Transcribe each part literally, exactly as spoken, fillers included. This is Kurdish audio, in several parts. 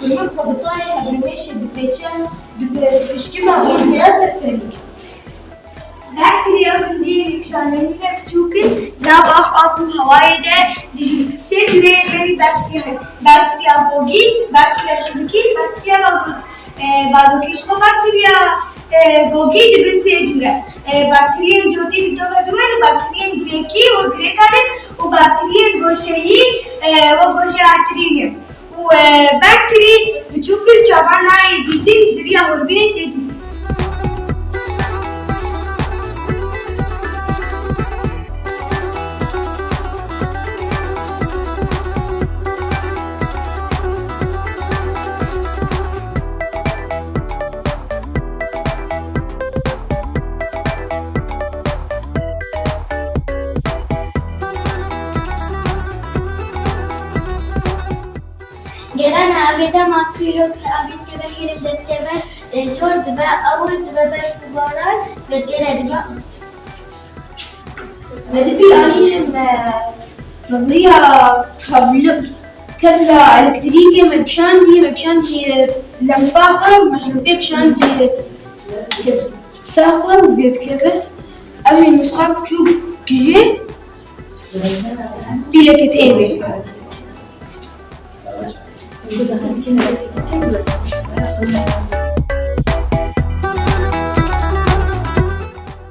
Min xwe bi tayê hebirmêşê dipêçe, dibe pişkima û dibe berferî. Bakteriya gundiyê kişandinî ne biçûk in, nav ax, av û hewayê de dijî. Sê cûreyên herî bakteriya hene. Bakteriya gogî, bakteriya şibikî, bakteriya bago-, e, badokî. Ji xwe bakteriya, e, gogî dibin sê cûre. E, bakteriyên cotî didove dû in, bakteriyên girêkî wek girêkan in û bakteriyên goşeyî, e, wek goşeartirî ne. Û, e, bakterî biçûk in, çavan nayê dîtin, di riya hûrbînê tê dîtin. Gelen avê dema pîrok avê dikeve hêrê derdikeve, e, jor dibe, ew dibe berf û baran, ve têre dibe. Me dibî anî me, me viriya kablo, kebla elektrîkê me kişandî, me kişandî, e, lempa xwe, me ji lempê kişandî, e, sa xwe û vê dikeve. Ew ê nusxa çûk dijê pîleke tê wê.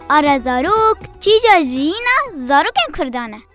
Ara zarok, çîja jiyîna zarokên Kurdan e.